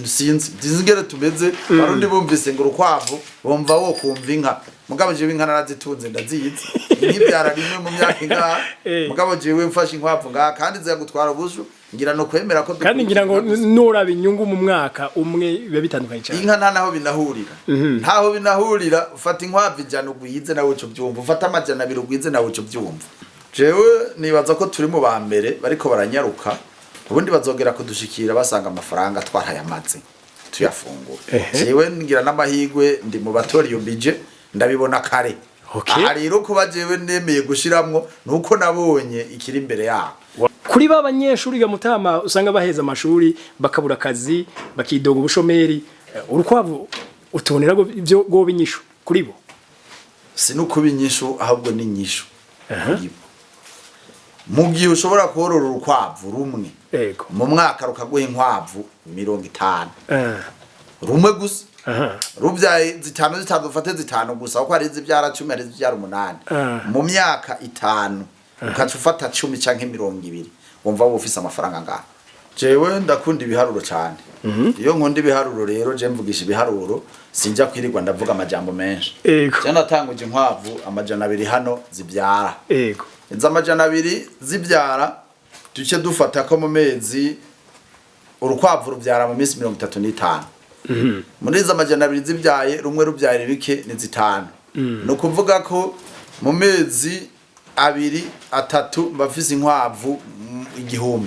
Sinzi ingene tumeze. Barundi bumvise ngo urukwavu, bumva wo kumva inka. Mugabo jewe inka narazitunze, ndazizi. Inka ibyara rimwe mu myaka ingaha. Mugabo jewe mfashe inkwavu ngaha kandi ziragutwara ubushu, ngira no kwemera ko Kandi ngira ngo dukurikira inka gusa. Nuraba inyungu mu mwaka umwe biba bitandukanye cyane. Inka nta naho binahurira, ntaho binahurira. Ufata inkwavu 100 ugwize, nawe uco byumva. Ufata 200 ugwize, nawe uco byumva. Jewe nibaza ko turi mu ba mbere bariko baranyaruka. Ubundi bazogera kudushikira basanga amafaranga twarayamaze tuyafungura. Jewe ngira n'amahirwe, ndi mu batora iyo budget, ndabibona kare. Aha rero kuba jewe nemeye gushiramwo nuko nabonye ikiri imbere yabo. Kuri ba banyeshuri ga mutama, usanga baheza amashuri bakabura akazi, bakidoga ubushomeri, urukwavu utubonera ibyo goba inyishu kuri bo? Si no kuba inyishu, ahubwo ni inyishu kuri bo. Mu gihe ushobora korora urukwavu rumwe mu mwaka rukaguha inkwavu 50, rumwe gusa, rubyaye zitanu zitanu, ufate zitanu gusa kuko hari izibyara 10, hari izibyara 8, mu myaka 5 ukaca ufata 10 canke 20, wumva wowe ufise amafaranga ngaha. Jewe ndakunda ibiharuro cyane. Iyo nkunda ibiharuro rero, je mvugisha ibiharuro, sinjya kwirirwa ndavuga amajambo menshi. Je natanguje inkwavu 200 hano zibyara. Izo 200 zibyara, duce dufata ko mu mezi, urukwavu rubyara mu minsi 35. Muri izo 200 zibyaye, rumwe rubyara bike, ni zitanu. Ni ukuvuga ko mu mezi 2, 3 mba mfise inkwavu 1000.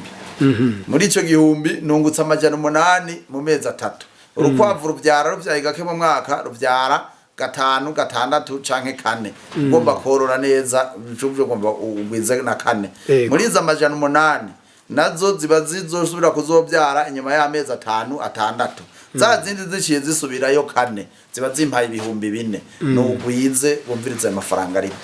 Muri icyo gihumbi nungutse 800 mu mezi 3. Urukwavu rubyara, rubyaye gake mu mwaka, rubyara gatanu, gatandatu canke kane. Ugomba korora neza, ugomba ugwize na kane. Muri izo 800 nazo ziba zizosubira kuzobyara inyuma y'amezi 5, 6. Za zindi ziciye zisubirayo kane, ziba zimpaye 4000. Nugwize wumvirize ayo mafaranga arimo.